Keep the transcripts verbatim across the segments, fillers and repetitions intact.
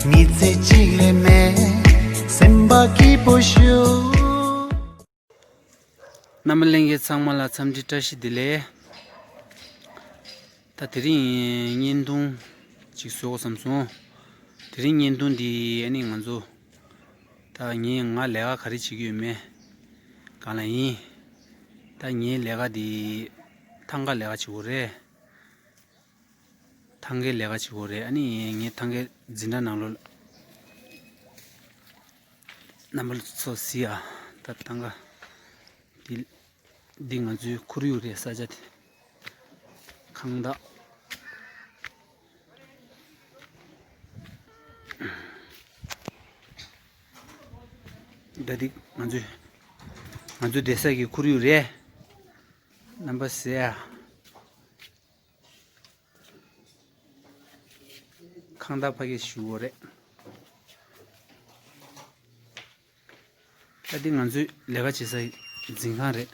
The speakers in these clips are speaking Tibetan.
མི་ཚེ་གཅིག་ལས་མེད། སེམས་པ་སྐྱིད་པོ་ཞུ། རྣམ་པ་ལྷན་རྒྱས་ཚང་མ་ལ་འཚམས་འདྲི་བཀྲ་ཤིས་བདེ་ལེགས། ད་དེ་རིང་བརྙན་ཐུང་ཅིག་བཟོ་དགོས་བསམ་སོང་། དེ་རིང་བརྙན་ཐུང་འདི་ཨ་ནི་ང་ཚོ་ད་ངས་ང་ལས་ཀ་ག་རེ་བྱེད་ཀྱི་ཡོད་མེད་གང་ལ་ཡིན། ད་ངའི་ལས་ཀ་འདི་ཐང་ག་ལས་ཀ་བྱེད་དགོས་རེད། ཐང་གའི་ལས་ཀ་བྱེད་དགོས་རེད། ཨ་ནི་ངས་ཐང་གའི་འཛིན་གྲྭ་ནང་ལོགས་རྣམ་པ་ཚོ་གཟིགས་ཨ། ད་ཐང་ག་འདི་འདི་ང་ཚོའི་ཁོར་ཡུག་རེད། ས་ཆ་དེ་ཁང་བདག་ད་འདི་ང་ཚོའི་ང་ཚོའི་བསྡད་ས་གི་ཁོར་ཡུག་རེད། རྣམ་པ་གཟིགས་ཨ། ཁང་བདག་ཕ་གིར་བཞུགས་ཡོད་རེད། ད་འདི་ང་ཚོའི་ལས་ཀ་བྱེད་སའི་འཛིན་ཁང་རེད།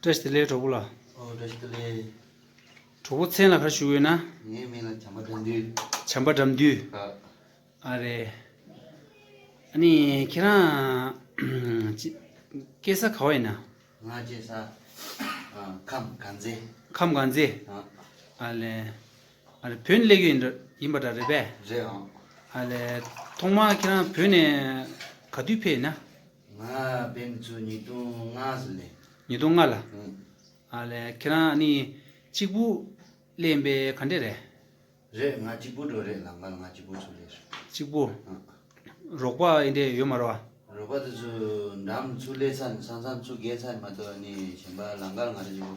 བཀྲ་ཤིས་བདེ་ལེགས་གྲོགས་པོ་ལགས། ཨོ་བཀྲ་ཤིས་བདེ་ལེགས། གྲོགས་པོ་མཚན་ལ་ག་རེ་ཞུ་གི་ཡོད་ན། ངའི་མིང་ལ་བྱམས་པ་དགྲ་འདུལ། བྱམས་པ་དགྲ་འདུལ། ཨ། ཨ་རེད། ཨ་ནི་ཁྱེད་རང་ཅི་སྐྱེས་ས་ག་བ་ཡིན་ན། ང་སྐྱེས་ས་ཨ་ཁམས་དཀར་མཛེས། ཁམས་དཀར་མཛེས། ཨ། ཨ་ལས། ཨ་ལས་བོད་ནས་སླེབས་ཡོད་ཡིན་པ་འདྲ་རེད་པས། རེད་ཨང་། ཨ་ལས། ཐོག་མར་ཁྱེད་རང་བོད་ནས་ག་དུས་ཕེབས་ཡིན་ན། ང་བོད་ནས་ཚུར་ཉིས་སྟོང་ལྔ་ཙམ་ལ། ཉིས་སྟོང་ལྔ་ལ། ཨང་། ཨ་ལས་ཁྱེད་རང་ཨ་ནི་གཅིག་པུ་སླེབས་ཡིན་པས་ག་འདྲས་རེད། རེད། ང་གཅིག་པུ་འགྲོ་རེད། ལམ་ཁ་ལ་ང་གཅིག་པུ་ཚུར་སླེབས་རེད། གཅིག་པུ། ཨང་། རོགས་པ་ཡིན་འདྲས་ཡོད་མ་རེད་པ། རོགས་པ་དེ་ཚོ་འགྲམ་ཚུར་སླེབས་ཚར་ནས་ས་མཚམས་ཚུར་བརྒལ་ཚར་ནས་མ་གཏོགས་ནི་གཞན་པ་ལམ་ཁ་ལ་ང་རང་གཅིག་པུ།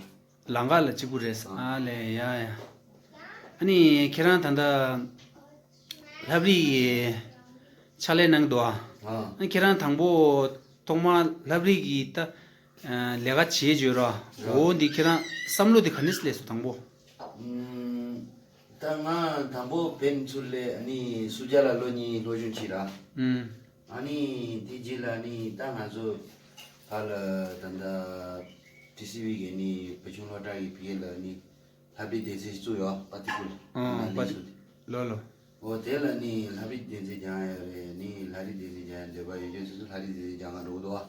ལམ་ཁ་ལ་གཅིག་པུ་རེད། ཨ་ལས་ཡ་ཡ། ཨ་ནི་ཁྱེད་རང་ད་ལྟ་ལྷ་བྲིས་ཀྱི་ཕྱག་ལས་གནང་གི་འདུག་ཨ། ཨ་ནི་ཁྱེད་རང་དང་པོ་ཐོག་མར་ལྷ་བྲིས་ཀྱི་ད་ལས་ཀ་བྱེད་བརྗོད་ར། འོ་འདི་ཁྱེད་རང་བསམ་བློ་འདི་ག་ནས་སླེབས་སོང་དང་པོ། ད་ང་དང་པོ་བོད་ཚུར་སླེབས་ཨ་ནི་སུ་ཇཱ་ལ་ལོ་གཉིས་སློབ་སྦྱོང་བྱས་ར། ཨ་ནི་དེ་རྗེས་ལ་ནི་ད་ང་ཚོ་ཕར་ལ་ད་ལྟ་ཊི་སི་ཝི་གི་ནི་བུ་ཆུང་སློབ་གྲྭ་གི་ཕ་གི་ལ་ནི་ལྷ་བྲིས་སྡེ་ཚན་ཞིག་བཙུགས་ཡོད། པ་ཏི་ཀུལ། ཨང་། ལ་པ་ནི་ཏི་ཚུགས། ལོ་ལོ། འོ་དེ་ལ་ནི་ལྷ་བྲིས་སྡེ་ཚན་སྦྱང་ཡ་རེད། ནི་ལྷ་བྲིས་སྡེ་ཚན་སྦྱང་ཡ་འདོད་པ་ཡོད་མཁན་ཚོ་ཚོ་ལྷ་བྲིས་སྡེ་ཚན་སྦྱང་ག་འགྲོ་གི་འདུག་ཨ།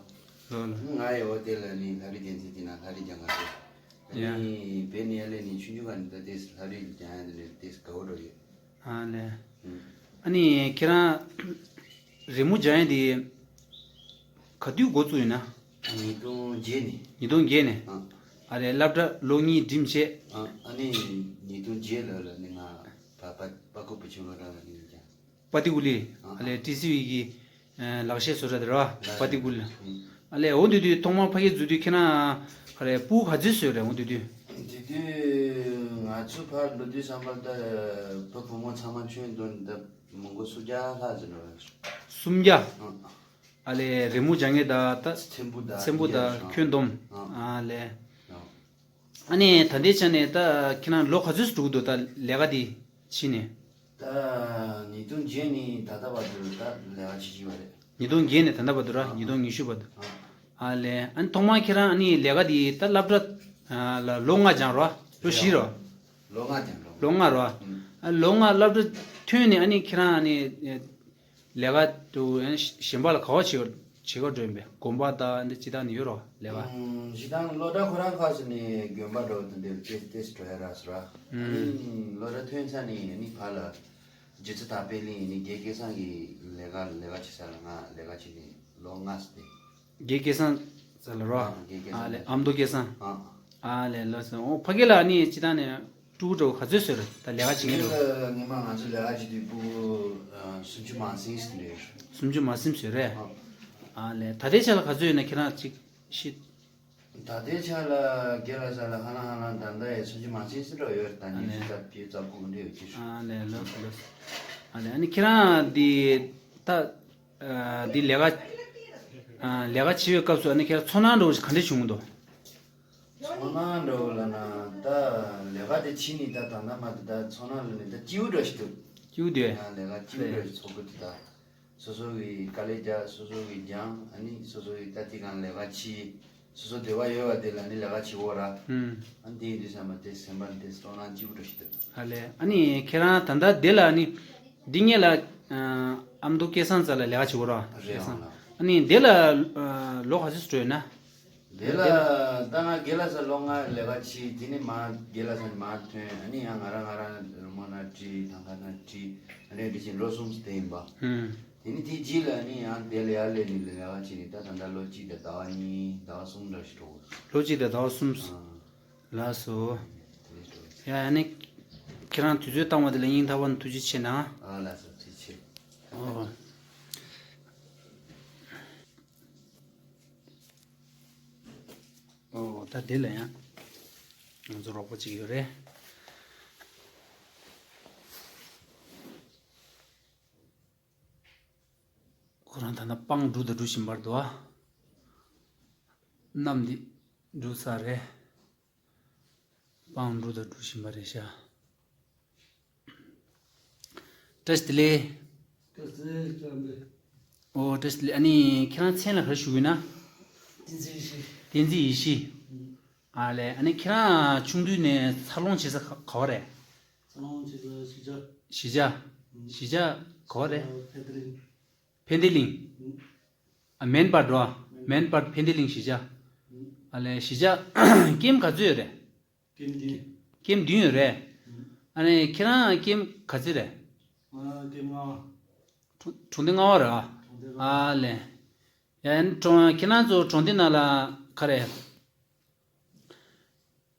ལོ་ལོ། ང་ཡི་འོ་དེ་ལ་ནི་ལྷ་བྲིས་སྡེ་ཚན་དེ་ན་ལྷ་བྲིས་སྦྱང་ག་འགྲོ། ཡ། ནི་བོད་ནས་ཡར་སླེབས་ནི་ཆུང་ཆུང་ག་ནི་ད་ཏེས་ལྷ་བྲིས་སྦྱང་ཡ་དེ་ནི་ཏེས་དགའ་བོ་འགྲོ་ཡོད། ཨ་ལས། ཨ་ནི་ཁྱེད་རང་རི་མོ་སྦྱང་ཡ་དེ་ག་དུས་འགོ་བཙུགས་ཡིན་ན། ཉིས་སྟོང་བརྒྱད་ནས། ཉིས་སྟོང་བརྒྱད་ནས། ཨ། ཨ་རེ་སློབ་གྲྭ་ལོ་གཉིས་འགྲིམས་བྱས། ཨ་ཨ་ནི་ཉིས་སྟོང་བརྒྱད་ལོ་ལ་ནི་ང་པ་པ་པ་ཀུ་བུ་ཆུང་སློབ་གྲྭ་ལ་ནི་ཀྱང་། པ་ཏི་ཀུ་ལི། ཨ་ལས་ཊི་སི་ཝི་གི་ལག་ཤེས་བཟོ་གྲྭ་དེ་ར་བ། པ་ཏི་ཀུ་ལི། ཨ་ལས་འོ་དེ་དུས་ཐོག་མར་ཕ་གི་འཛུལ་དུས་ཁྱེད་རང་ག་རེ་ཕྲུ་གུ་ག་ཚོད་བཟོས་རེད་འོ་དེ་དུས། དེ་དུས་ང་ཚོ་ཕར་འགྲོ་དུས་ཙམ་པ་ད་བུ་བུ་མོ་ཚང་མ་ཁྱོན་བསྡོམས་ད་མི་མགོ་སུམ་བརྒྱ་ལྷག་ཙམ་འགྲོ་རེད། སུམ་བརྒྱ། ཨ་ལས་རི་མོ་སྦྱང་མཁན་དང་ད་ཚེམ་བུ་དང་ཚེམ་བུ་དང་ཁྱོན་བསྡོམས། ཨ་ལས། ཨ་ནི་ད་ལྟའི་ཆ་ནས་ད་ཁྱེད་རང་ལོ་ག་ཚོད་འགྲོ་གི་འདུག་ད་ལས་ཀ་འདི་ཕྱིན་ནས། ད་ཉིས་སྟོང་བརྒྱད་ནས་ད་ལྟ་བར་དུ་ད་ལས་ཀ་བྱེད་ཀྱི་ཡོད་རེད། ཉིས་སྟོང་བརྒྱད་ནས་ད་ལྟ་བར་དུ་ར་ཉིས་སྟོང་ཉི་ཤུ་བར་དུ། ཨ་ལས་ཨ་ནི་ཐོག་མར་ཁྱེད་རང་ཨ་ནི་ལས་ཀ་འདི་ད་སློབ་གྲྭ་ལ་ལོ་ལྔ་སྦྱངས་རོ། ལོ་བཞི་རོ། ལོ་ལྔ་སྦྱངས་རོ། ལོ་ལྔ་རོ། ཨ་ལོ་ལྔ་སློབ་གྲྭ་ཐོན་ནས་ཨ་ནི་ཁྱེད་རང་ཨ་ནི། ལས་ཀ་དུ་གཞན་པ་ལ་ག་བ་བྱེད་བྱེད་ག་འགྲོ་ཡིན་པས་དགོན་པ་དང་འདི་ཅི་དང་ནི་ཡོད་རོ་ལས་ཀ། ཨུམ་ཅི་དང་སློབ་གྲྭ་ཁོ་རང་ཁག་སུ་ནས་དགོན་པ་འགྲོ་དུ་འདིར་ཏེས་ཏེས་འགྲོ་ཡ་ར་སུ་ར། ཨུམ། སློབ་གྲྭ་ཐོན་ཚར་ནས་ནི་ཕར་ལ་རྗེ་བཙུན་དར་པད་གླིང་ནི་དགེ་སྐལ་བཟང་གི་ལས་ཀ་ལས་ཀ་བྱེད་ས་ལ་ང་ལས་ཀ་བྱེད་ནས་ལོ་ལྔ་ཙམ་ཏེ། དགེ་སྐལ་བཟང་ཟེར་ལ་རོ། ཨ་དགེ་སྐལ་བཟང་། ཨ་ལས་ཨ་མདོ་སྐལ་བཟང་། ཨ་ལས་ལོ་སོང་ཨོ་ཕ་གི་ལ་ནི་ཅི་དང་ནས། ཕྲུ་གུ་འགྲོ་ག་ཚོད་བཟོས་རེད་ད་ལས་ཀ་བྱེད་མཁན་འགྲོ། ངས་མ་ང་ཚོ་ལས་ཀ་བྱེད་དུས་ཕྲུ་གུ་སུམ་ཅུ་མ་ཟིན་ཟིན་རེད། སུམ་ཅུ་མ་ཟིན་བཟོས་རེད། ཨ་ལས་ད་ལྟའི་ཆ་ལ་ག་ཚོད་ཡོད་ན་ཁྱེད་རང་ཅིག་ཤི། ད་ལྟའི་ཆ་ལ་རྒན་ལགས་ས་ལ་ཧ་ལམ་ཧ་ལམ་ད་ལྟ་ཡི་སུམ་ཅུ་མ་ཟིན་ཟིན་འགྲོ་ཡོད་རེད། ད་ཉི་ཤུ་རྩ་བརྒྱད་རྩ་དགུ་འདྲ་ཡོད་ཀྱི་རེད། ཨ་ལས་ལོས་ལོས། ཨ་ལས་ཨ་ནི་ཁྱེད་རང་འདི་ད་འདི་ལས་ཀ་ལས་ཀ་བྱེད་པའི་སྐབས་སུ་ཨ་ནི་ཁྱེད་རང་ཚོར་སྣང་འདྲ་བོ་ཞིག་ག་འདྲ་བྱུང་གི་འདུག་ཚོར་སྣང་འདྲ་བོ་ལབ་ན་ད་ལས་ཀ་དེ་བྱས་ནས་ད་ད་ལྟ་མ་ད་ད་ཚོར་སྣང་ལབ་ནས་ད་སྐྱིད་པོ་འདྲ་ཞིག་འདུག་སྐྱིད་པོ་འདུག་ཨེ། ཡང་ལས་ཀ་སྐྱིད་པོ་རེད། ཚོགས་པ་དེ་དག་སོ་སོ་གི་དཀའ་ལས་རྒྱག་སོ་སོ་གི་སྦྱང་ཨ་ནི་སོ་སོ་གི་ལྟ་དེ་གང་ལས་ཀ་བྱེད། སོ་སོ་འདོད་པ་ཡོད་པ་དེ་ལ་ནི་ལས་ཀ་བྱེད་འོ་ར། ཨུམ། ཨ་ནི་དེ་ཡིན་དུས་ཙམ་པ་དེ་སེམས་པ་དེ་སྤྲོ་སྣང་སྐྱིད་པོ་འདྲ་ཞིག་འདུག་ཨ་ལས། ཨ་ནི་ཁྱེད་རང་ད་ལྟ་དེ་ལ་ནི་འདི་ངེད་ལ་ཨ་མདོ་སྐལ་བཟང་རྩ་ལ་ལས་ཀ་བྱེད་འོ་ར། རེད་ཨང་ལགས། ཨ་ནི་དེ་ལ་ཨ་ལོ་ག་ཚོད་འགྲོ་ཡོད་ན། དེ་ལ་ད་ང་དགེ་ལགས་ས་ལོ་ལྔ་ལས་ཀ་བྱས། དེ་ནི་མ་དགེ་ལགས་ས་ནས་མར་ཐོན། ཨ་ནི་ཡང་ང་རང་ང་རང་རི་མོ་ན་བྲིས། ཐང་ཀ་ན་བྲིས། ཨ་ནི་དེ་བཞིན་ལོ་གསུམ་དེ་ཡིན་པ། ཨུམ། དེ་ནི་དེའི་རྗེས་ལ་ནི་ཡང་དེ་ལ་ཡར་སླེབས་ནས་ལས་ཀ་བྱས་ནས་ད་ད་ལྟ་ལོ་གཅིག་དང་ཟླ་བ་གཉིས་ཟླ་བ་གསུམ་འདྲ་ཞིག་འགྲོ་གི། ལོ་གཅིག་དང་ཟླ་བ་གསུམ། ཨ། ལགས་སོ། དེ་འདྲ་འགྲོ་གི། ཡ་ཡ་ནི་ཁྱེད་རང་དུས་ཚོད་བཏང་བ་དེ་ལ་སྙིང་ཐག་པ་ནས་ཐུགས་རྗེ་ཆེ་གནང་། ཨ་ལགས་སོ། ཐུགས་རྗེ་ཆེ། ཨོ། ཨོ་ད་དེ་ལ་ཡང་ང་ཚོ་རོགས་པ་གཅིག་ཡོད་རེད། ཁོ་རང་ད་ལྟ་སྤང་སྒྲུག་དང་སྒྲུག་བཞིན་པར་འདུག་ཨ། གནམ་འདི་སྒྲུག་ས་རེད། སྤང་སྒྲུག་དང་སྒྲུག་བཞིན་པ་རེད་ཤག་བཀྲ་ཤིས་བདེ་ལེགས། བཀྲ་ཤིས་བདེ་ལེགས། ཨོ་བཀྲ་ཤིས་བདེ་ལེགས། ཨ་ནི་ཁྱེད་རང་མཚན་ལ་ག་རེ་ཞུ་གི་ཡོད་ན། བསྟན་འཛིན་ཡེ་ཤེས། བསྟན་འཛིན་ཡེ་ཤེས། ཨ་ལས། ཨ་ནི་ཁྱེད་རང་ཆུང་དུས་ནས་འཚར་ལོངས་བྱེད་ས་ག་ག་བ་རེད། འཚར་ལོངས་བྱེད་ས་གཞིས་ཆགས། གཞིས་ཆགས། གཞིས་ཆགས་ག་བ་རེད། ཕན་བདེ་གླིང་། ཕན་བདེ་གླིང་། ཨ་མེན་པར་འགྲོ། མེན་པར་ཕན་བདེ་གླིང་གཞིས་ཆགས། ཨ་ལས་གཞིས་ཆགས་ཀེམ་ག་ཚོད་ཡོད་རེད། ཀེམ་བདུན། ཀེམ་བདུན་ཡོད་རེད། ཨ་ནི་ཁྱེད་རང་ཀེམ་ག་ཚོད་རེད། ང་ཀེམ་ལྔ་པ། གྲོང་གྲོང་སྡེ་ལྔ་པ་རེད་ཨ། གྲོང་སྡེ་ལྔ་པ། ཨ་ལས། ཡ་ཨ་ནི་གྲོང་ཁྱེད་རང་ཚོ་གྲོང་སྡེ་ནང་ལ་ག་རེ།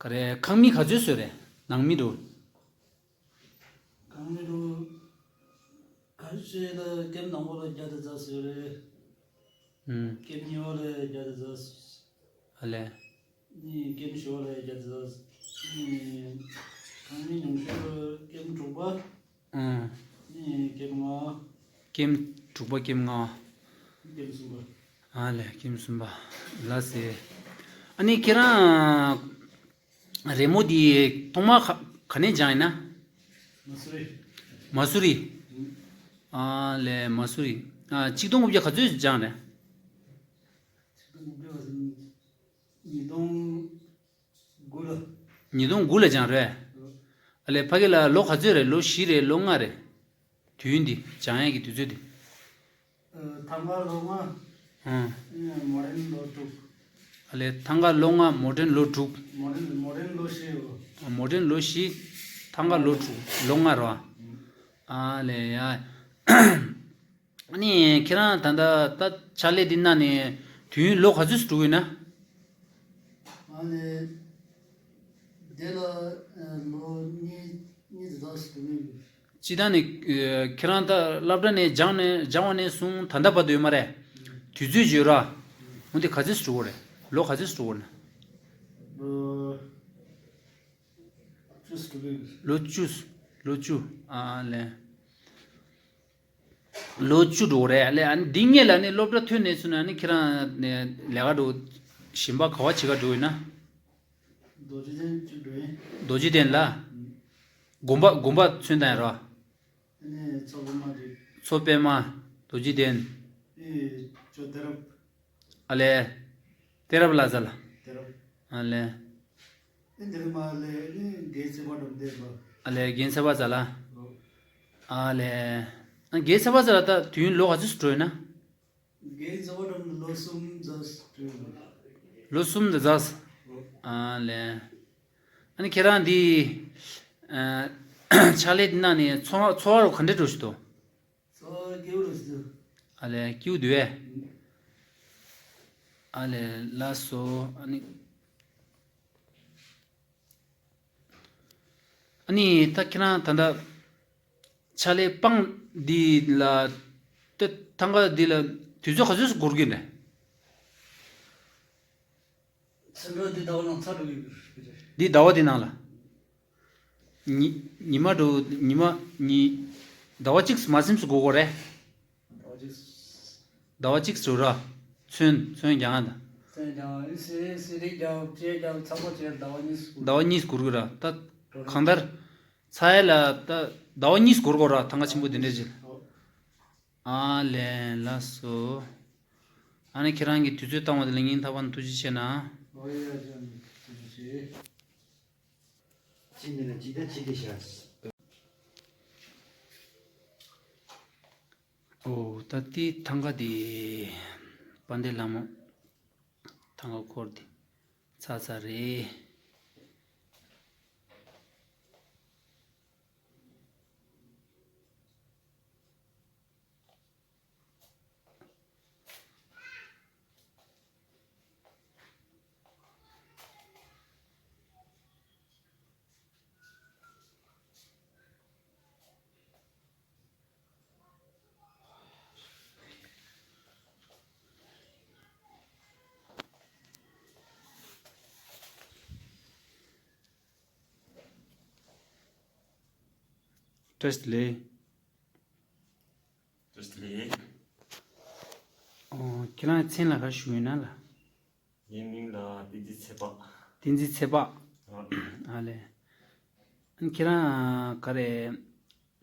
ག་རེ་ཁང་མིག་ག་ཚོད་བཟོས་རེད། ནང་མི་འགྲོ། ཁང་མིག་འགྲོ། ག་ཚོད་ལ་ཀེམ་དང་པོ་ལ་བརྒྱ་དང་རྩ་བཟོས་རེད། ཨུམ། ཀེམ་གཉིས་པ་ལ་བརྒྱ་དང་རྩ། ཨ་ལས། ནི་ཀེམ་བཞི་པ་ལ་བརྒྱ་དང་རྩ། ནི་ཁང་མིག་ཉུང་ཤོས་ཀེམ་དྲུག་པ། ཨུམ། ནི་ཀེམ་ལྔ། ཀེམ་དྲུག་པ་ཀེམ་ལྔ། ཀེམ་གསུམ་པ། ཨ་ལས་ཀེམ་གསུམ་པ། ལགས་སེ། ཨ་ནི་ཁྱེད་རང་རི་མོ་འདི་ཐོག་མར་ག་ག་ནས་སྦྱངས་ཡིན་ན། མ་སུ་རི། མ་སུ་རི། ཨུམ། ཨ་ལས་མ་སུ་རི། ཨ་ཆིག་སྟོང་དགུ་བརྒྱ་ག་ཚོད་སྦྱངས་རེད། ཆིག་སྟོང་དགུ་བརྒྱ་ཉིས་སྟོང་དགུ་ལ། ཉིས་སྟོང་དགུ་ལ་སྦྱངས་རེད། ཨ་ལས་ཕ་གི་ལ་ལོ་ག་ཚོད་རེད། ལོ་བཞི་རེད། ལོ་ལྔ་རེད། དུས་ཡུན་འདི་སྦྱང་ཡས་ཀྱི་དུས་ཚོད་འདི། ཨ་ཐང་ག་ལོ་ལྔ། ཨང་། མོ་ཌན་ལོ་དྲུག་ཨ་ལས་ཐང་ག་ལོ་ལྔ་མོ་ཌན་ལོ་དྲུག་མོ་ཌན་མོ་ཌན་ལོ་བཞི་ཡོད། ཨ་མོ་ཌན་ལོ་བཞི། ཐང་ག་ལོ་དྲུག་ལོ་ལྔ་རེད་བ། ཨ་ལས་ཡ། ཨ་ནི་ཁྱེད་རང་ད་ལྟ་ད་ཕྱག་ལས་འདི་གནང་ནས་དུས་ཡུན་ལོ་ག་ཚོད་འགྲོ་གི་ཡོད་ན། ཨ་ནི་དེ་ལ་ལོ་གཉིས་གཉིས་དེ་དག་ཞིག་འགྲོ་གི་ཡོད། སྤྱིར་བཏང་ནས་ཁྱེད་རང་ད་སློབ་གྲྭ་ནས་སྦྱངས་ནས་སྦྱངས་པ་ནས་བཟུང་ད་ལྟ་བར་དུ་ཡོད་མ་རེད། དུས་ཚོད་བརྗོད་ར། འོན་ཏེ་ག་ཚོད་འགྲོ་གི་རེད། ལོ་ག་ཚོད་འགྲོ་གི་ཡོད་ན། ལོ་བཅུ་འགྲོ་གི་ཡོད། ལོ་བཅུ། ལོ་བཅུ། ཨ་ལེ། ལོ་བཅུ་འགྲོ་གི་རེད་ལེ། ཨ་ནི་འདི་སྔོན་ལ་ནི་སློབ་གྲྭ་ཐོན་ནས་ཚུན་ནས་ནི་ཁྱེད་རང་ནས་ལས་ཀ་འགྲོ་གཞན་པ་ག་བ་བྱེད་ག་འགྲོ་ཡོད་ན། རྡོ་རྗེ་གདན་གཅིག་འགྲོ་ཡིན། རྡོ་རྗེ་གདན་ལ། ཨུམ། དགོན་པ་དགོན་པ་ཚུན་དང་ཡ་རོ། ཨ་ནི་མཚོ་པདྨ་རེད། མཚོ་པདྨ། རྡོ་རྗེ་གདན། ཨེ་ཇོ་གཏད་རབ། ཨ་ལེ། གཏད་རབ་ལ་ཟ་ལ། གཏད་རབ། ཨ་ལེ། ཨེ་འདི་རིང་མ་ལེ་ཨ་ནི་རྒན་ཚེ་དཔག་འགྲམ་བསྡད་པ། ཨ་ལེ་རྒན་ཚེ་དཔག་ཟ་ལ། ཨོ། ཨ་ལེ། ཨ་རྒན་ཚེ་དཔག་ཟ་ལ་ད་དུས་ཡུན་ལོ་ག་ཚོད་འགྲོ་ཡོད་ན། རྒན་ཚེ་དཔག་འགྲམ་ལོ་གསུམ་ཟ་འགྲོ་ཡོད། ལོ་གསུམ་ཟ་ཟ། ཨོ། ཨ་ལེ། ཨ་ནི་ཁྱེད་རང་འདི། ཨ་ཕྱག་ལས་འདི་གནང་ནས་འཚོ་བ་འཚོ་བ་རོ་ག་འདྲ་འགྲོ་བཞིན་འདུག་འཚོ་བ་སྐྱིད་པོ་རེད་ཟེར། ཨ་ལེ་སྐྱིད་པོ་འདུག་ཨེ། ཨ་ལེ་ལགས་སོ། ཨ་ནི། ཨ་ནི་ད་ཁྱེད་རང་ད་ལྟ་ཕྱག་ལས་སྤང་འདི་ལ་ད་ཐང་ག་འདི་ལ་དུས་ཚོད་ག་ཚོད་སུ་འགོར་གྱི་རེད། ཚེ་འདྲ་འདི་ཟླ་བ་ནང་ཚར་འགྲོ་གི་རེད། འདི་ཟླ་བ་འདི་ནང་ལ། ཉི་ཉི་མ་འགྲོ་ཉི་མ་ཉི་ཟླ་བ་གཅིག་མ་ཟིན་སུ་འགོར་གོ་རེད། ཟླ་བ་གཅིག་ཟླ་བ་གཅིག་ཟེར་ར། ཚུན་ཚུན་རྒྱང་ང་ད། ཚུན་རྒྱང་ཨི་སི་སི་རི་རྒྱང་བཅས་རྒྱང་ཚ་པོ་བཅས་ཟླ་བ་གཉིས་སུ་འགོར། ཟླ་བ་གཉིས་སུ་འགོར་གི་ར་ད། གང་ལྟར། ཚ་ཡ་ལ་ད། ཟླ་བ་གཉིས་འགོར་དགོས་ར། ཐང་ག་ཆེན་པོ་དེ་འདྲས་ཅིག་ཨ་ལས། ལགས་སོ། ཨ་ནི་ཁྱེད་རང་གིས་དུས་ཚོད་བཏང་བ་དེ་ལ་སྙིང་ཐག་པ་ནས་ཐུགས་རྗེ་ཆེ་གནང་། ཨོ་ཡ་ཡ། ཐུགས་རྗེ་ཆེ། ཅི་མིན་ན་ཅི་ད་ཅི་དེ་ཤ། ཨོ་ད་དེ་ཐང་ག་དེ། དཔལ་ལྡན་ལྷ་མོ། ཐང་ག་འཁོར་དེ་ཚར་ཚར་རེད། བཀྲ་ཤིས་བདེ་ལེགས། བཀྲ་ཤིས་བདེ་ལེགས། ཨོ། ཁྱེད་རང་མཚན་ལ་ག་ཞུ་ཡིན་ན་ལ། ངའི་མིང་ལ་བསྟན་འཛིན་ཚེ་དཔག་བསྟན་འཛིན་ཚེ་དཔག་ཨ། ཨ་ལས། ཁྱེད་རང་ག་རེ།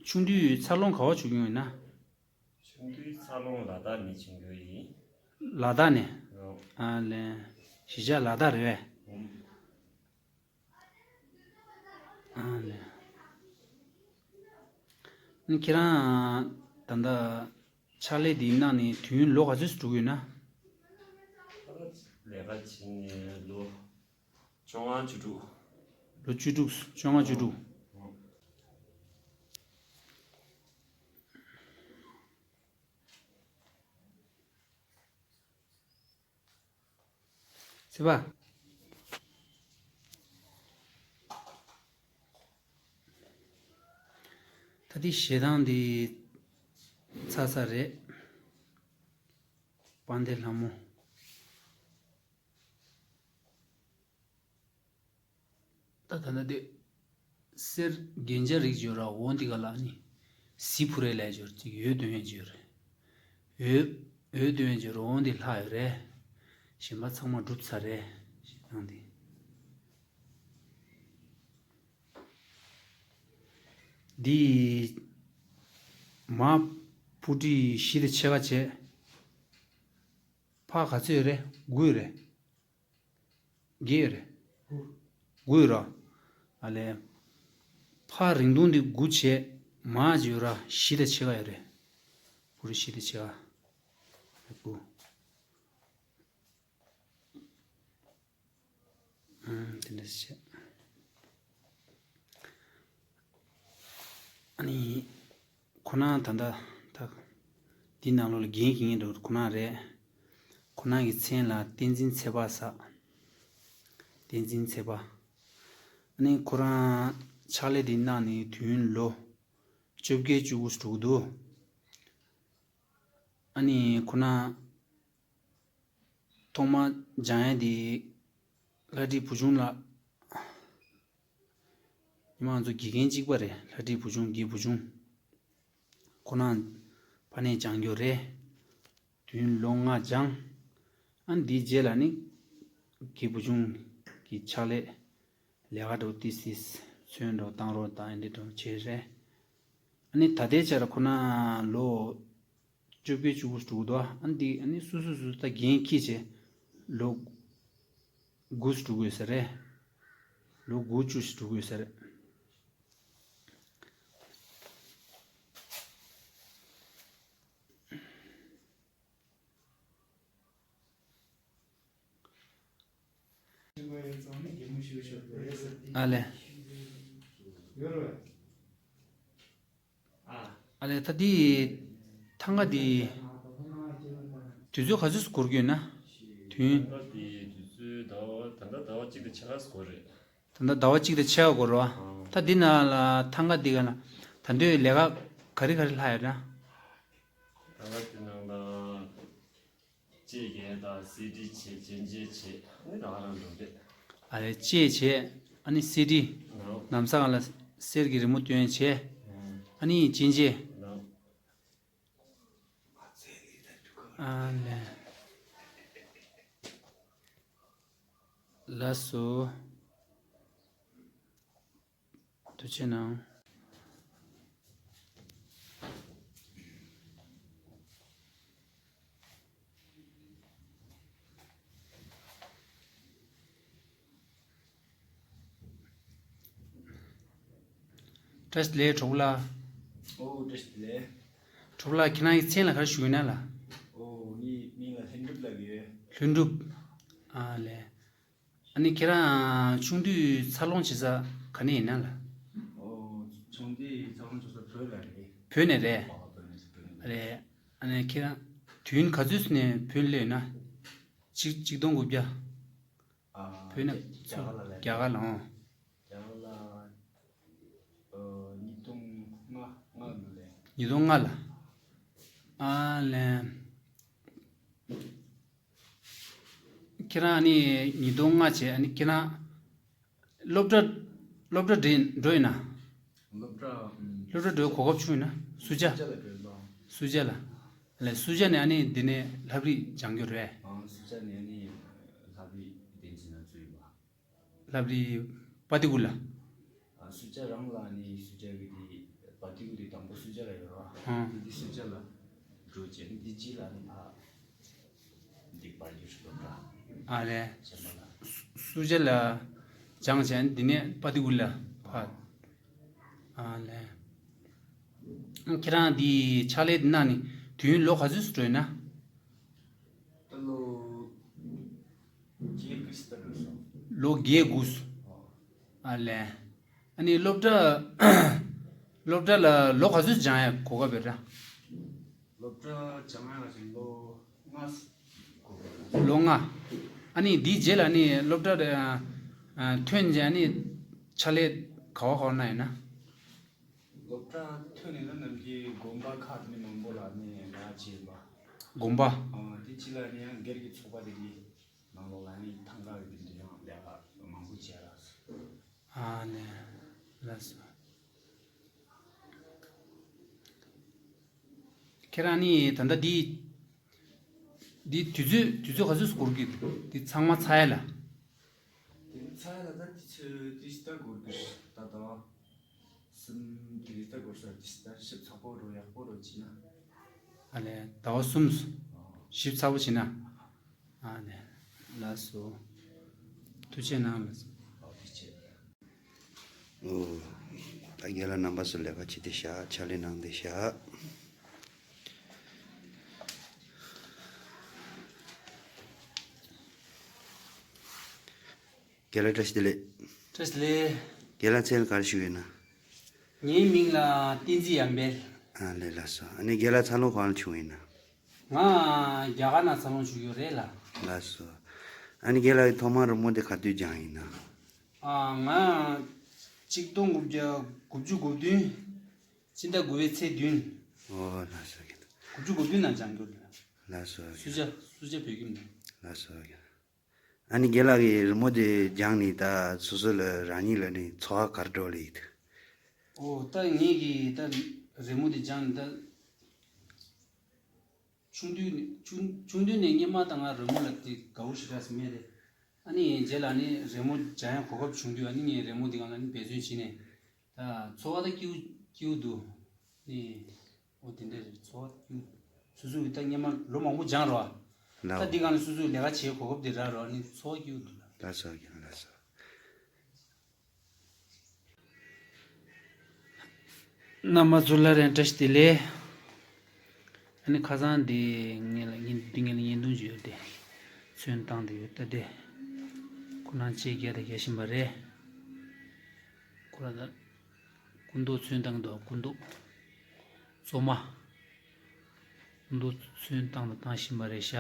ཆུང་དུས་འཚར་ལོངས་ག་བ་བྱུང་ཡོད་ན། ཆུང་དུས་འཚར་ལོངས་ལ་དྭགས་ནས་བྱུང་རྒྱུ་ཡིན། ལ་དྭགས་ནས། ཨོ། ཨ་ལས། གཞིས་ཆགས་ལ་དྭགས་རེད་པས། ཨོ། ཨ་ལས། ཨ་ནི་ཁྱེད་རང་ད་ལྟ་ཕྱག་ལས་འདི་གནང་ནས་དུས་ཡུན་ལོ་ག་ཚོད་ཙམ་འགྲོ་གི་ཡོད་ན། ལས་ཀ་བྱས་ནས་ལོ་བཅོ་ལྔ་བཅུ་དྲུག་ལོ་བཅུ་དྲུག་བཅོ་ལྔ་བཅུ་དྲུག་ཨོ། སྲིད་པ། ད་འདི་ཞེ་སྡང་འདི་ཚ་ཚ་རེད། དཔལ་ལྡན་ལྷ་མོ། ད་ད་ན་དེ། གསེར་རྒྱན་ཆ་རིགས་ཡོད་ར། འོ་འདི་ག་ལ་ནི། གཟི་ཕུ་རེ་ལས་ཡོད་ཅིག་འོད་འདོན་ཡས་ཡོད་རེད། འོད། འོད་འདོན་ཡས་ཡོད་ར། འོ་འདི་ལྷག་ཡོད་རེད། གཞན་པ་ཚང་མ་འགྲུབ་ཚར་རེད། ཞེ་སྡང་འདི། འདི། མ། སྤུ་གྲི་བཞི་དང་ཕྱེད་ཀ་བྱས། ཕག་ག་ཚོད་ཡོད་རེད། དགུ་ཡོད་རེད། བརྒྱད་ཡོད་རེད། དགུ་ཡོད་ར། ཨ་ལས། ཕག་རིང་ཐུང་འདི་དགུ་བྱས། མ་ཅིག་ཡོད་ར། བཞི་དང་ཕྱེད་ཀ་ཡོད་རེད། སྤུ་གྲི་བཞི་དང་ཕྱེད་ཀ་དགུ། ཨུམ། དེ་འདྲ་བྱས། ཨ་ནི། ཁོ་ན་ད་ལྟ་ད། འདི་ནང་ལོགས་ལ་འགན་འཁྱེར་མཁན་འདྲ་བོ་ཁོ་ན་རེད། ཁོ་ན་གི་མཚན་ལ་བསྟན་འཛིན་ཚེ་དཔག་ཟེར། བསྟན་འཛིན་ཚེ་དཔག་ཨ་ནི་ཁོ་རང་ཕྱག་ལས་འདི་གནང་ནས་དུས་ཡུན་ལོ་བཅོ་བརྒྱད་བཅུ་དགུ་འགྲོ་གི་འདུག་ཨ་ནི་ཁོ་ན། ཐོག་མ་སྦྱང་ཡས་དེ་ལྷ་བྲིས་བུ་ཆུང་ལགས། ཉི་མ་ང་ཚོ་དགེ་རྒན་གཅིག་པ་རེད། ལྷ་བྲིས་བུ་ཆུང་། དགེ་བུ་ཆུང་། ཁོ་ན་ཕ་ནས་སྦྱང་རྒྱུ་རེད། དུས་ཡུན་ལོ་ལྔ་སྦྱངས། ཨ་ནི་དེའི་རྗེས་ལ་ནི་དགེ་བུ་ཆུང་གི་ཕྱག་ལས་ལས་ཀ་འགྲོ་ཏི་སིས་ཚོན་འགྲོ་བཏང་རོགས་དང་འདི་འགྲོ་བྱས་རེད། ཨ་ནི་ད་ལྟའི་ཆར་ཁོ་ན་ལོ་བཅོ་བརྒྱད་བཅུ་དགུ་འགྲོ་གི་འདུག་ཨ་ནི་འདི་ཨ་ནི་སུ་སུ་སུ་ད་འགན་འཁྱེར་བྱས་ལོ་དགུ་འགྲོ་གི་ཡོད་ས་རེད། ལོ་དགུ་བཅུ་ཞིག་འགྲོ་གི་ཡོད་ས་རེད། ཨ་ལས། ཨ་ལས། ད་འདི་ཐང་ག་འདི་དུས་ཚོད་ག་ཚོད་འགོར་གྱི་ཡོད་ན། དུས་ཡུན། ད་ལྟ་དུས་ཚོད་ཟླ་བ་ད་ལྟ་ཟླ་བ་གཅིག་དང་ཕྱེད་ཀ་འགོར་རེད། ད་ལྟ་ཟླ་བ་གཅིག་དང་ཕྱེད་ཀ་འགོར་རོ། ཨང་། ད་འདི་ནང་ལ་ཐང་ག་འདི་ག་ལ་ད་འདོད་ལས་ཀ་ག་རེ་ག་རེ་ལྷག་ཡོད་ན། ཐང་ག་འདི་ནང་ལ་དཔྱད་འགེལ་དང་གསེར་བྲིས་བྱེད། རྒྱན་ཆ་བྱེད། ཨ་ནི་རང་རང་འགྲོ་འདོད། ཨ་ལས་དཔྱད་བྱེད། ཨ་ནི་གསེར་བྲིས། ཨང་། ལམ་སང་ལ་གསེར་གྱི་རི་མོ་སྟོན་བྱེད། ཨང་། ཨ་ནི་རྒྱན་ཆ། ཨང་། ཨ་ལས། ལགས་སོ། ཐུགས་རྗེ་གནང་། བཀྲ་ཤིས་བདེ་ལེགས་གྲོགས་པོ་ལགས། ཨོ་བཀྲ་ཤིས་བདེ་ལེགས། གྲོགས་པོ་ལགས་ཁྱེད་རང་གི་མཚན་ལ་ག་རེ་ཞུ་ཡོད་ན་ལགས། ཨོ་ངའི་མིང་ལ་ལྷུན་གྲུབ་ལབ་ཡོད། ལྷུན་གྲུབ། ཨ་ལས། ཨ་ནི་ཁྱེད་རང་ཆུང་དུས་འཚར་ལོངས་བྱེད་ས་ག་ནས་ཡིན་ན་ལགས། ཨོ་ཆུང་དུས་འཚར་ལོངས་བྱེད་ས་བོད་ལ་རེད། བོད་ནས་རེད། ཨོ་བོད་ནས་བོད་ནས་རེད། རེད། ཨ་ནི་ཁྱེད་རང་དུས་ཡུན་ག་ཚོད་ནས་བོད་སླེབས་ཡོད་ན། ཆིག་ཆིག་སྟོང་དགུ་བརྒྱ། ཨ་བོད་ནས་རྒྱ་གར་ལ་རེད། རྒྱ་གར་ལ་ཨོ། རྒྱ་གར་ལ་ཨོ་ཉིས་སྟོང་ལྔ་ལྔ་ལ་རེད། ཉིས་སྟོང་ལྔ་ལ། ཨ་ལས། ཁྱེད་རང་ནི་ཉིས་སྟོང་ལྔ་བྱས་ཨ་ནི་ཁྱེད་རང་སློབ་གྲྭ་སློབ་གྲྭ་འགྲིམ་འགྲོ་ཡིན་ན། སློབ་གྲྭ་ཨུམ། སློབ་གྲྭ་འགྲོ་གོ་སྐབས་བྱུང་ཡིན་ན་སུ་ཇཱ། སུ་ཇཱ་ལ་འགྲོ་ཡིན་པ། སུ་ཇཱ་ལ། ལས་སུ་ཇཱ་ནས་ཨ་ནི་འདི་ནས་ལྷ་བྲིས་སྦྱང་རྒྱུ་རེད། ཨང་སུ་ཇཱ་ནས་ཨ་ནི་ལྷ་བྲིས་བསྟན་འཛིན་ན་ཚུད་ཡིན་པ། ལྷ་བྲིས་པ་ཏི་གུ་ལ། ཨ་སུ་ཇཱ་རང་ལ་ནི་སུ་ཇཱ་གི་དེ་པ་ཏི་གུ་དེ་དང་པོ་སུ་ཇཱ་ལ་ཡོད་ར། ཨང་། དེ་སུ་ཇཱ་ལ་འགྲོ་བྱས་ནི་དེ་རྗེས་ལ་ནི་ཕ་འདི་པར་ཡུལ་སློབ་གྲྭ། ཨ་ལས། གཞན་པ་ལ། སུ་ཇཱ་ལ་སྦྱངས་བྱས་ནི་དེ་ནས་པ་ཏི་གུ་ལ་ཕ། ཨ་ལས། ཁྱེད་རང་འདི་ཕྱག་ལས་འདི་གནང་ནི་དུས་ཡུན་ལོ་ག་ཚོད་སུ་འགྲོ་ཡིན་ན། ད་ལོ་བརྒྱད་དགུ་ཙམ་ད་འགྲོ་སོང་། ལོ་བརྒྱད་དགུ་ཙམ། ཨོ། ཨ་ལས། ཨ་ནི་སློབ་གྲྭ་སློབ་གྲྭ་ལ་ལོ་ག་ཚོད་སྦྱང་ཡ་གོ་སྐབས་ཡོད་ར། སློབ་གྲྭ་སྦྱང་ཡ་ལ་ཅིག་ལོ་ལྔ་གོ་སྐབས་ཡོད། ལོ་ལྔ། ཨ་ནི་འདིའི་རྗེས་ལ་ནི་སློབ་གྲྭ་ཨ་ཨ་ཐོན་རྗེས་ནི་ཕྱག་ལས་ག་བ་ག་བ་གནང་ཡོད་ན། སློབ་གྲྭ་ཐོན་ནས་ན་ནམ་རྒྱུན་དགོན་པ་ཁག་དེ་ནས་མང་པོ་ལ་ནས་ང་བྱས་པ། དགོན་པ། ཨ་དེ་ཕྱི་ལ་ནས་ཡང་སྒེར་གྱི་ཚོགས་པ་དེ་གའི་ནང་ལོགས་ལ་ཡང་ཐང་ག་གི་དེ་འདྲ་ཡང་ལས་ཀ་མང་པོ་བྱས་ལ། ཨ་ནས་ལགས་སོ། ཁྱེད་རང་ནི་ད་ལྟ་འདི་འདི་དུས་ཚོད་དུས་ཚོད་ག་ཚོད་སུ་འགོར་གི་འདི་ཚང་མ་ཚར་ཡ་ལ། དེ་ཚ་ལ་ད་དེ་ཚོས་དེ་ལྟར་གོ་དགོས་ད་ད་སུམ་དེ་ལྟར་གོ་ས་དེ་ལྟར་ཞིབ་ཚགས་པོ་རོ་ཡག་པོ་རོ་བྱས་ན། ཨ་ལས་ཟླ་བ་གསུམ་ཞིབ་ཚགས་པོ་བྱས་ན། ཨ་ལས་ལགས་སོ། ཐུགས་རྗེ་གནང་ལགས་སོ། ཨོ་ཐུགས་རྗེ། ཨོ། ད་རྒན་ལགས་རྣམ་པ་ཚོ་ལས་ཀ་བྱེད་དེ་བཞག་ཕྱག་ལས་གནང་དེ་བཞག་རྒན་ལགས་བཀྲ་ཤིས་བདེ་ལེགས། བཀྲ་ཤིས་བདེ་ལེགས། རྒན་ལགས་མཚན་ལ་ག་རེ་ཞུ་ཡོད་ན། ངའི་མིང་ལ་བསྟན་འཛིན་ཡར་འཕེལ། ཨ་ལས་ལགས་སོ། ཨ་ནི་རྒན་ལགས་འཚར་ལོངས་གང་ལ་བྱུང་ཡིན་ན། ང་རྒྱ་གར་ནང་འཚར་ལོངས་བྱུང་ཡོད་རེད་ལ། ལགས་སོ། ཨ་ནི་རྒན་ལགས་ཀྱི་ཐོག་མར་རི་མོ་དེ་ག་དུས་སྦྱངས་ཡིན་ན། ཨ་ང་ཆིག་སྟོང་དགུ་བརྒྱ་དགུ་བཅུ་གོ་བདུན། སྤྱི་ཟླ་དགུ་པའི་ཚེས་བདུན། ཨོ་ལགས་སོ་རྒན། དགུ་བཅུ་གོ་བདུན་ནང་སྦྱངས་རྒྱུ་རེད། ལགས་སོ་རྒན། སུ་ཇཱ་སུ་ཇཱ་བོད་ཁྱིམ་ནས། ལགས་སོ་རྒན། ཨ་ནི་རྒན་ལགས་ཀྱིས་རི་མོ་དེ་སྦྱངས་ནས་ད་སོ་སོ་ལ་རང་ཉིད་ལ་ནི་ཚོར་བ་ག་རེ་འདྲ་བོ་སླེབས་ཡོད་དུས། ཨོ་ད་ངེད་ཀྱིས་ད་རི་མོ་དེ་སྦྱངས་ནས་ད་ཆུང་དུས་ནས་ཆུང་ཆུང་དུས་ནས་སྔོན་མ་ད་ང་རི་མོ་ལ་དེ་དགའ་བོ་ཞེ་དྲག་ཟིན་མེད་རེད། ཨ་ནི་རྗེས་ལ་ནི་རི་མོ་སྦྱང་ཡ་གོ་སྐབས་བྱུང་དུས་ཨ་ནི་ངས་རི་མོ་དེ་སྒང་ལ་ནི་འབད་བརྩོན་བྱས་ནས་ད་ཚོར་བ་ད་སྐྱིད་པོ་སྐྱིད་པོ་འདུག་ནི། ཨོ་དེ་འདྲ་རེད་ཚོར་བ་སྐྱིད་པོ། སོ་སོ་གི་ད་སྔོན་མ་ལོ་མང་པོ་སྦྱངས་རོགས། ད་འདི་སྒང་ལ་སོ་སོའི་ལས་ཀ་བྱེད་གོ་སྐབས་དེ་རག་རོགས་ནི་ཚོར་བ་སྐྱིད་པོ་འདུག་ལ། ལགས་སོ་རྒན་ལགས་སོ། རྣམ་པ་ཚོ་ལ་རེ་བཀྲ་ཤིས་བདེ་ལེགས། ཨ་ནི་ཁ་སང་འདི་ངེད་ལ་ངེད་འདི་ངེད་ལ་བརྙན་ཐུང་ཅིག་ཡོད་དེ། ཚོན་བཏང་དེ་ཡོད་ད་དེ། ཁོ་རང་ཆེད་རྒྱ་དང་རྒྱ་བཞིན་པ་རེད། ཁོ་རང་ད་སྐུ་མདོག་ཚོན་བཏང་འདུག་སྐུ་མདོག་བཙོ་མ། སྐུ་མདོག་ཚོན་བཏང་དང་བཏང་བཞིན་པ་རེད་ཤག་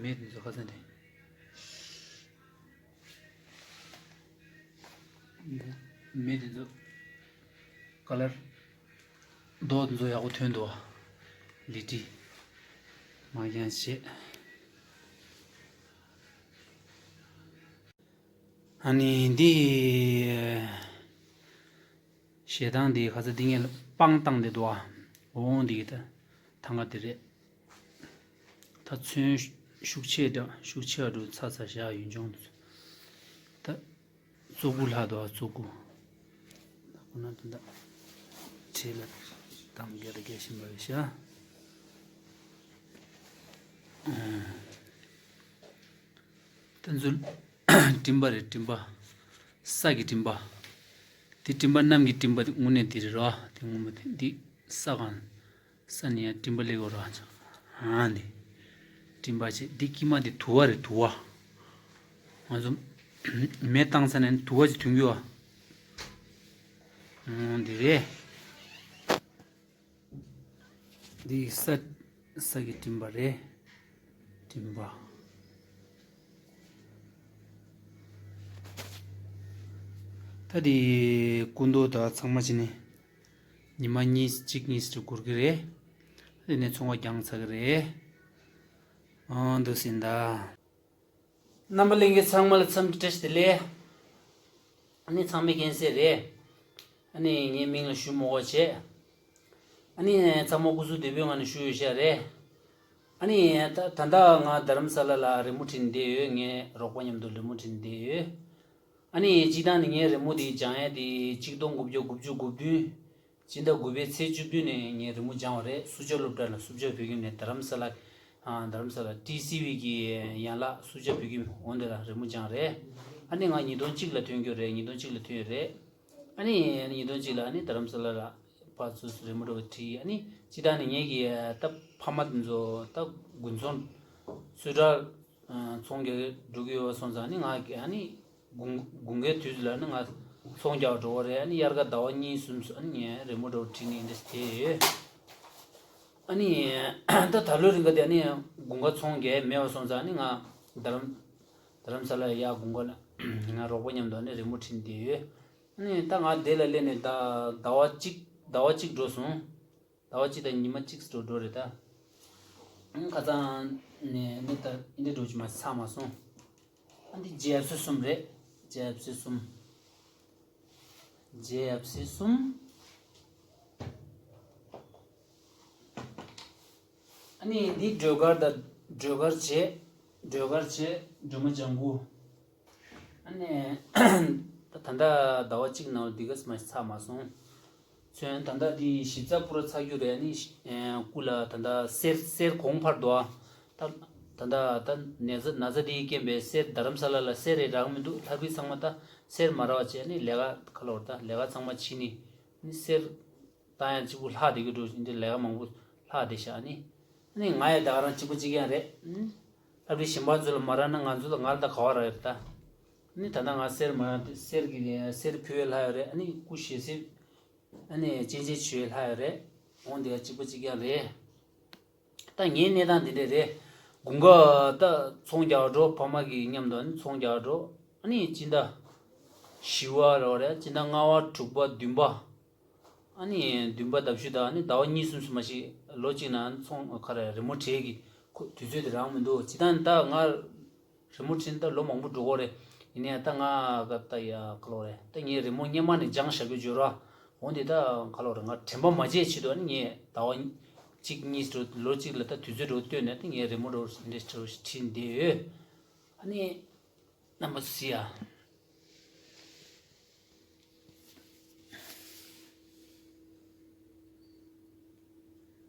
མེ་དེ་ཚོ་ཁ་ཚ་འདྲ། མེ་དེ་ཚོ་ཀ་ལར་མདོག་དེ་ཚོ་ཡག་པོ་ཐོན་འདུག་ལི་ཏི་མ་རྐྱང་བྱས། ཨ་ནི་འདི། ཞེ་སྡང་འདི་ཁ་ཚ་འདི་ངས་སྤང་བཏང་འདི་འདུག་ཨ། འོང་འདི་ད་ཐང་ག་འདི་རེད། ད་ཚོན་ཤུགས་ཆེ་འདྲ་ཤུགས་ཆེ་བ་འདྲ་ཚ་ཚ་བཞག་ཡུན་ཆུང་འདུག་ད་བཙོ་བཀོད་ལྷག་འདུག་ཨ་བཙོ་བཀོད། ད་ཁོ་ན་ད་ད་ཁྲེལ་ལ་དང་རྒྱ་ད་རྒྱ་བཞིན་པ་རེད་ཤག་ད་འཛུལ། སྤྲིན་པ་རེད་སྤྲིན་པ། ས་གི་སྤྲིན་པ། དེ་སྤྲིན་པ་གནམ་གྱི་སྤྲིན་པ་དེ་དངོས་གནས་དེ་རེད་རོ། དེ་ངོ་མ་དེ་འདི་ས་གང་། ས་ནས་ཡང་སྤྲིན་པ་སླེབས་ཡོད་རོ། ཨ་ནི། སྤྲིན་པ་ཆེ་འདི་དཀྱིལ་མ་དེ་དུ་བ་རེད་དུ་བ། ང་ཚོ་མེ་བཏང་ས་ནས་དུ་བ་ཅིག་ཐོན་གྱི་ཡོད། འོ་འདི་རེད། འདི་ས་ས་གི་སྤྲིན་པ་རེད། སྤྲིན་པ། ད་འདི་སྐུ་མདོག་དང་ཚང་མ་བྱས་ནས་ཉི་མ་གཉིས་གཅིག་གཉིས་ཙམ་འགོར་གི་རེད། དེ་ནས་ཚོང་པ་རྒྱག་ཚར་གི་རེད། ཨང་འདུག་ཟིན་ད། རྣམ་པ་ལྷན་རྒྱས་ཚང་མ་ལ་འཚམས་འདྲི་བཀྲ་ཤིས་བདེ་ལེགས། ཨ་ནི་ཚང་མས་མཁྱེན་གསལ་རེད། ཨ་ནི་ངའི་མིང་ལ་ཞུ་མི་དགོས་བྱས། ཨ་ནི་ཚང་མ་སྐུ་གཟུགས་བདེ་པོའི་ངང་ནས་བཞུགས་ཡོད་ཤག་རེད། ཨ་ནི་ད་ད་ལྟ་ང་རྡ་རམ་ས་ལ་ལ་རི་མོ་བྲིས་ནས་བསྡད་ཡོད། ངའི་རོགས་པ་མཉམ་དུ་རི་མོ་བྲིས་ནས་བསྡད་ཡོད། ཨ་ནི་སྤྱིར་བཏང་ནི་ངའི་རི་མོ་དེ་སྦྱང་ཡས་དེ་ཆིག་སྟོང་དགུ་བརྒྱ་དགུ་བཅུ་གོ་བདུན། སྤྱི་ཟླ་དགུ་པའི་ཚེས་བཅུ་བདུན་ནས་ངས་རི་མོ་སྦྱངས་པ་རེད། སུ་ཇཱ་སློབ་གྲྭ་ལ་སུ་ཇཱ་བོད་ཁྱིམ་ནས་རྡ་རམ་ས་ལ། ཨ་རྡ་རམ་ས་ལ་ཊི་སི་ཝི་གི་ཡན་ལག་སུ་ཇཱ་བོད་ཁྱིམ་འོ་འདི་ལ་རི་མོ་སྦྱངས་རེད། ཨ་ནི་ང་ཉིས་སྟོང་གཅིག་ལ་ཐོན་རྒྱུ་རེད། ཉིས་སྟོང་གཅིག་ལ་ཐོན་ཡོད་རེད། ཨ་ནི་ཉིས་སྟོང་གཅིག་ལ་ཨ་ནི་རྡ་རམ་ས་ལ་ལ་ཕར་ཚུར་རི་མོ་འདྲ་བོ་བྲིས། ཨ་ནི་སྤྱིར་བཏང་ནས་ངེད་ཀྱི་ད་ཕ་མ་དེ་ཚོ་ད་དགུན་ཚོང་སུ་ཇཱ་ཚོང་རྒྱག་འགྲོ་གི་ཡོད་པ་སོང་ཙང་ཨ་ནི་ང་ཨ་ནི། དགུན་དགུན་ཁའི་དུས་ལ་ནི་ང་ཚོང་རྒྱག་འགྲོ་བ་རེད། ཨ་ནི་དབྱར་ཁ་ཟླ་བ་གཉིས་གསུམ་སོ་ཨ་ནི་ངས་རི་མོ་འདྲ་བོ་བྲིས་ནས་འདི་དེ་ཡོད། ཨ་ནི་ད་ད་ལོའི་རིང་ག་དེ་ཨ་ནི་དགུན་ཁ་ཚོང་རྒྱག་མེད་པ་སོང་ཙང་ཨ་ནི་ང་རྡ་རམ་རྡ་རམ་ས་ལ་ཡ་དགུན་ཁ་ལ་ང་རོགས་པ་མཉམ་དུ་ཨ་ནི་རི་མོ་བྲིས་ནས་བསྡད་ཡོད། ཨ་ནི་ད་ང་དེ་ལ་སླེབས་ནས་ད་ཟླ་བ་གཅིག་ཟླ་བ་གཅིག་འགྲོ་སོང་། ཟླ་བ་གཅིག་དང་ཉི་མ་གཅིག་འགྲོ་འགྲོ་རེད་ད། ཁ་སང་ནས་ནི་ད་འདི་འགྲོ་གི་མ་ཚར་མ་སོང་། ཨ་འདི་ཇེ་ཨེཕ་སི་གསུམ་རེད། ཇེ་ཨེཕ་སི་གསུམ། ཇེ་ཨེཕ་སི་གསུམ། ཨ་ནི་འདི་སྒྲོལ་དཀར་དང་སྒྲོལ་དཀར་བྱས། སྒྲོལ་དཀར་བྱས་སྒྲོལ་མ་ལྗང་གུ། ཨ་ནི། ད་ད་ལྟ་ཟླ་བ་གཅིག་ནང་ལ་འདི་ག་སྨ་ཚར་མ་སོང་། ཚོན་ད་ལྟ་འདི་ཞིབ་ཚགས་པོ་ར་ཚར་རྒྱུ་རེད། ཨ་ནི་ཤི་ཨེ་སྐུ་ལ་ད་ལྟ་གསེར་གསེར་གོང་འཕར་འདུག་ཨ། ད་ད་ལྟ་ད་ན་ཚ་ན་ཚ་འདིའི་རྐྱེན་པས་གསེར་རྡ་རམ་ས་ལ་ལ་གསེར་རེ་རག་མི་འདུག་ལྷ་བྲིས་ཚང་མ་ད་གསེར་མ་རག་བ་བྱས་ནི་ལས་ཀ་ཁ་ལོར་ད་ལས་ཀ་ཚང་མ་ཕྱིན་ནི་ནི་གསེར། ད་ཡང་གཅིག་པུ་ལྷག་བསྡད་ཀྱི་འགྲོ་འདི་ལས་ཀ་མང་པོ་ལྷག་བསྡད་ཤག་ཨ་ནི། ཨ་ནི་ང་ཡི་ད་ག་རང་གཅིག་པུ་གཅིག་རྐྱང་རེད། ཨ་ནི་གཞན་པ་ཚོ་ལ་མ་རག་ན་ང་ཚོ་ལ་ང་ལ་ད་ག་བ་རག་ཡོད་ད། ཨ་ནི་ད་ལྟ་ང་གསེར་མ་རག་དུས་གསེར་གྱི་གསེར་ཕུལ་བའི་ལྷག་ཡོད་རེད། ཨ་ནི་སྐུ་ཞལ་གཟིགས། ཨ་ནི་སྤྱན་ཆས་བྱུག་པའི་ལྷག་ཡོད་རེད། འོང་དེ་ག་གཅིག་པུ་གཅིག་རྐྱང་རེད། ད་ངའི་གནས་སྟངས་དེ་འདྲས་རེད། དགུན་ཁ་ད་ཚོང་རྒྱག་འགྲོ་ཕ་མ་གི་མཉམ་དུ་ཨ་ནི་ཚོང་རྒྱག་འགྲོ། ཨ་ནི་སྤྱི་ཟླ་བཞི་པ་རེད་པ་རེད། སྤྱི་ཟླ་ལྔ་པ་དྲུག་པ་བདུན་པ། ཨ་ནི་བདུན་པ་ཟླ་བཞི་དང་ཨ་ནི་ཟླ་བ་གཉིས་གསུམ་ཙམ་མ་ཞིག་ལོ་གཅིག་ནང་ཚོང་ཁ་ར་རི་མོ་བྲིས་ཀྱི་ཁོ་དུས་ཚོད་དེ་རག་མི་འདུག་སྤྱིར་བཏང་ད་ང་རི་མོ་བྲིས་ནས་ད་ལོ་མང་པོ་འགྲོ་གི་རེད། ཡིན་ནའི་ད་ང་ག་ད་ཡ་ག་ལོ་རེད། ད་ངས་རི་མོ་སྔོན་མ་ནས་སྦྱངས་བཞག་རྒྱུ་བརྗོད་ར། འོན་ཏེ་ད་ག་ལོ་རེད། ང་དྲན་པ་མ་བརྗེད་ཆེད་དུ་ཨ་ནི་ངས་ཟླ་བ་གཅིག་གཉིས་འགྲོ་ལོ་གཅིག་ལ་ད་དུས་ཚོད་འགྲོ་བཏོན་ནས་ད་ངས་རི་མོ་འགྲོ་འདི་འགྲོ་བྲིས་བསྡད་ཡོད། ཨ་ནི་རྣམ་པ་ཚོ་ཡ།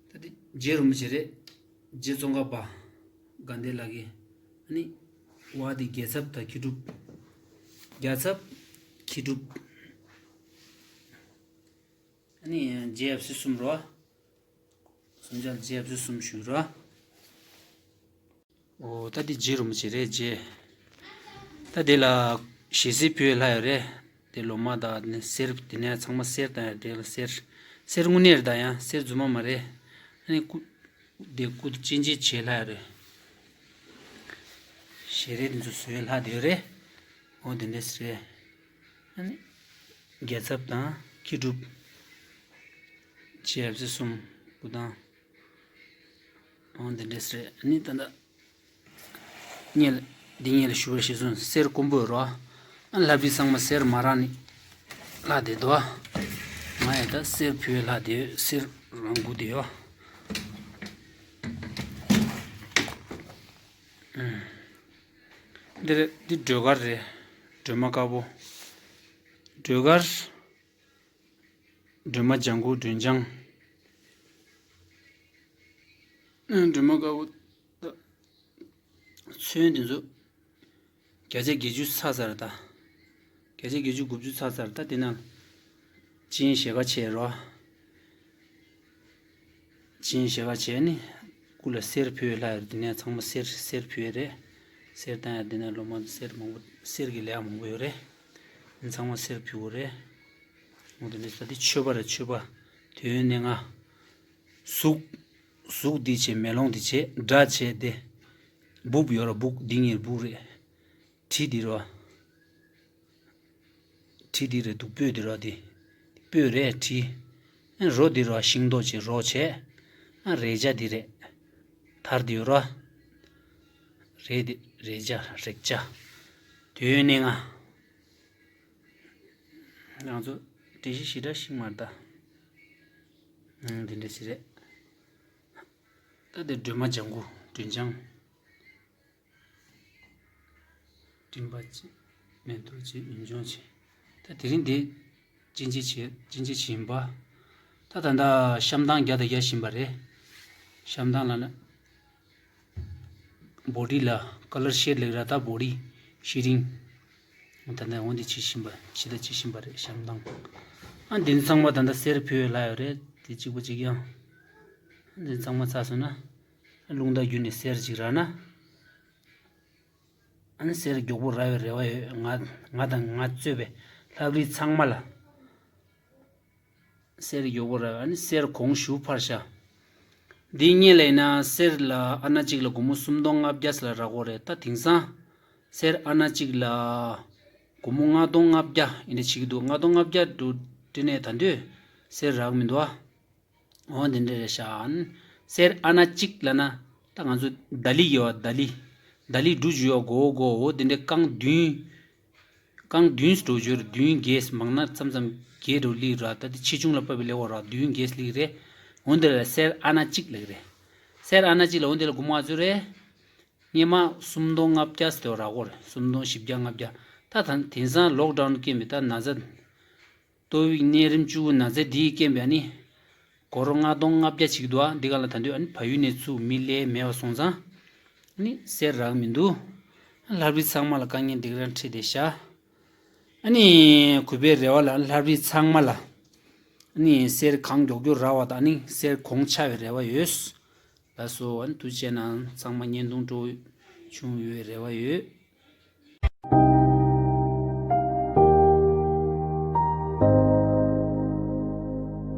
ད་དེ་རྗེ་རིན་པོ་ཆེ་རེད། རྗེ་ཙོང་ཁ་པ་དགའ་ལྡན་ལགས་ཀྱི། ཨ་ནི་བ་དེ་རྒྱལ་ཚབ་དང་མཁས་གྲུབ། རྒྱལ་ཚབ་མཁས་གྲུབ། ཨ་ནི་རྗེ་ཡབ་སྲས་གསུམ་རོ། གསུམ་ཆར་རྗེ་ཡབ་སྲས་གསུམ་ཞུ་རོ། ཨོ་ད་འདི་རྗེ་རིན་པོ་ཆེ་རེད་རྗེ། ད་འདི་ལ་ཞལ་གཟིགས་ཕུལ་ལྷག་ཡོད་རེད། དེ་ལོ་མ་དང་ནི་གསེར་དེ་ནས་ཚང་མ་གསེར་དང་ཡང་འབྲེལ་གསེར། གསེར་དངོས་གནས་རེད་ད་ཡང་གསེར་རྫུན་མ་མ་རེད། ཨ་ནི་སྐུ་དེ་སྐུ་སྤྱན་འབྱེད་བྱས་ལྷག་ཡོད་རེད། ཞལ་རས་དེ་ཚོ་བཟོས་ལྷག་དེ་ཡོད་རེད། ཨོ་དེ་འདྲས་རེད། ཨ་ནི་རྒྱལ་ཚབ་དང་མཁས་གྲུབ། རྗེ་ཡབ་སྲས་གསུམ་སྐུ་ཐང་། ཨང་འདི་འདྲས་རེད། ཨ་ནི་ད་ལྟ་སྔོན་ལ་འདི་སྔོན་ལ་ཞུ་བ་ཞུས་སོང་། གསེར་དཀོན་པོ་རོ། ཨ་ལྷ་བྲིས་ཚང་མ་གསེར་མ་རག་ནི་ལྷག་བསྡད་འདུག་ང་ཡང་ད་གསེར་ཕུལ་ལྷག་བསྡད་ཡོད། གསེར་རང་སྒུག་བསྡད་ཡོད། ཨུམ། འདི་རེད། འདི་སྒྲོལ་དཀར་རེད། སྒྲོལ་མ་དཀར་པོ། སྒྲོལ་དཀར། སྒྲོལ་མ་ལྗང་གུ་སྒྲོལ་ལྗང་། ཨ་སྒྲོལ་མ་དཀར་པོ། ད་ཚོན་འདི་ཚོ་བརྒྱ་ཆ་བརྒྱད་ཅུ་ཚར་ཚར་རེད་ད། བརྒྱ་ཆ་བརྒྱད་ཅུ་དགུ་བཅུ་ཚར་ཚར། ད་དེ་ན་ཅིན་ཞལ་ཁ་བྱས་རོ། ཅིན་ཞལ་ཁ་བྱས་ནི་སྐུ་ལ་གསེར་ཕུལ་ལ་ཡོད། དེ་ནས་ཚང་མ་གསེར་གསེར་ཕུལ་རེད། གསེར་བཏང་ཡ་དེ་ན་སློབ་མ་གསེར་མང་པོ་གསེར་གྱི་ལས་མང་པོ་ཡོད་རེད། ཚང་མ་གསེར་ཕུལ་དགོས་རེད། འོ་དེ་ནས་ད་དེ་མཆོད་པ་རེད། མཆོད་པ་དོན་ཡོད་གནས་ལྔ། གཟུགས། གཟུགས་འདི་བྱས། མེ་ལོང་འདི་བྱས། སྒྲ་བྱས་ཏེ། སྦུབ་ཡོད་ར། སྦུག་འདི་ངེར་སྦུག་རེད། དྲི་འདི་རོ། དྲི་འདི་རེད་འདུག་སྤོས་འདི་རོ་འདི། སྤོས་རེད་དྲི། ཨ་རོ་འདི་རོ་ཤིང་ཏོག་བྱས་རོ་བྱས། ཨ་རེག་བྱ་འདི་རེད། དར་འདི་ཡོད་རོ། རེད་འདི་རེག་བྱ་རེག་བྱ། དོན་ཡོད་གནས་ལྔ། རང་ཚོ་འགྲེལ་བཤད་ཞེ་དྲག་ཤིག་མ་རེད་ད། ཨང་། འདི་འདྲ་ཞིག་རེད། ད་འདི་སྒྲོལ་མ་ལྗང་གུ་སྒྲོལ་ལྗང་། སྤྲིན་པ་བྱས། མེ་ཏོག་བྱས། ཡུལ་ལྗོངས་བྱས། ད་དེ་རིང་འདི་ཅིན་ཅི་བྱས། ཅིན་ཅི་བྱིན་པ། ད་ད་ལྟ་བཤམས་སྟངས་བརྒྱ་དང་བརྒྱ་བྱིན་པ་རེད། བཤམས་སྟངས་ལ་ན། བོ་ཌི་ལ་ཀ་ལར་ཤེ་ཌི་ལེགས་ར། ད་བོ་ཌི་ཤེ་ཌིང་། ད་ལྟ་འོ་འདི་བྱེད་བཞིན་པ། ཇི་ལྟར་བྱེད་བཞིན་པ་རེད། བཤམས་སྟངས། ཨ་འདི་ཚང་མ་ད་ལྟ་གསེར་ཕུལ་ལ་ཡོད་རེད། དེ་གཅིག་པོ་གཅིག་ཡང་། ཨ་འདི་ཚང་མ་ཚར་སོང་ན། རླུང་རྟ་བརྒྱུད་ནས་གསེར་ཅིག་རག་ན། ཨ་ནི་གསེར་མགྱོགས་པོ་རག་པའི་རེ་བ་ཡོད། ང་ང་དང་ང་གཙོས་པའི་ལྷ་བྲིས་ཚང་མ་ལ། གསེར་མགྱོགས་པོ་རག་ཨ་ནི་གསེར་གོང་ཞུ་ཕར་བཞག་འདི་སྔོན་ལ་ཡིན་ན་གསེར་ལ་ཨ་ན་གཅིག་ལ་སྒོར་མོ་སུམ་སྟོང་ལྔ་བརྒྱ་ཙམ་ལ་རག་གི་རེད། ད་དེང་སང་གསེར་ཨ་ན་གཅིག་ལ་སྒོར་མོ་ལྔ་སྟོང་ལྔ་བརྒྱ་ཡིན་འདྲ་བྱེད་ཀྱི་འདུག་ལྔ་སྟོང་ལྔ་བརྒྱ་འགྲོ་དེ་ནས་ད་དུང་གསེར་རག་མི་འདུག་ཨ། འོ་འདི་འདྲ་རེད་ཤག་གསེར་ཨ་ན་གཅིག་ལབ་ན་ད་ང་ཚོ་ད་ལི་ཡོད་པ། ད་ལི། ད་ལི་འབྲུ་བཅུ་ཡོད་གོ་གོ་འོ་འདི་འདྲ་རྐང་བདུན། རྐང་བདུན་འགྲོ་རྒྱུར་བདུན་བརྒྱད། མང་ན་མཚམས་མཚམས་བརྒྱད་འགྲོ་ལི་ར། ད་དེ་ཆེ་ཆུང་ལ་བབས་པའི་ལེ་འོ་ར། བདུན་བརྒྱད་ལི་རེད། འོ་འདི་ལ་གསེར་ཨ་ན་གཅིག་ལབ་ཀྱི་རེད། གསེར་ཨ་ན་གཅིག་ལ་འོ་འདི་ལ་སྒོར་མོ་ཨ་ཚོད་རེད། སྔོན་མ་སུམ་སྟོང་ལྔ་བརྒྱ་ཟེར་བ་རག་གོ་རེད། སུམ་སྟོང་བཞི་བརྒྱ་ལྔ་བརྒྱ། ད་ད་དེང་སང་ལོག་ཌའུན་རྐྱེན་པས་ད་ན་ཚ། ཏོ་བིག་གནས་རིམ་བཅུ་དགུ་ན་ཚ་འདིའི་རྐྱེན་པས་ནི། སྒོར་ལྔ་སྟོང་ལྔ་བརྒྱ་ཅིག་འདུག་ཨ། འདི་ག་ལ་ད་དུང་ཨ་ནི་བལ་ཡུལ་ནས་ཚུར་མི་སླེབས་མེད་པ་སོང་ཙང་། ཨ་ནི་གསེར་རག་མི་འདུག་ལྷ་བྲིས་ཚང་མ་ལ་དཀའ་ངལ་འདི་ག་རང་འཕྲད་བསྡད་ཤག་ཨ་ནི་གུས་པའི་རེ་བ་ལ་ལྷ་བྲིས་ཚང་མ་ལ། ཨ་ནི་གསེར་གང་མགྱོགས་མགྱོགས་རག་པ་དང་ཨ་ནི་གསེར་གོང་ཆག་པའི་རེ་བ་ཡོད། ལགས་སོ། ཨ་ནི་ཐུགས་རྗེ་གནང་། ཚང་མ་བརྙན་ཐུང་སྤྲོ་བོ་བྱུང་ཡོད་རེ་བ་ཡོད།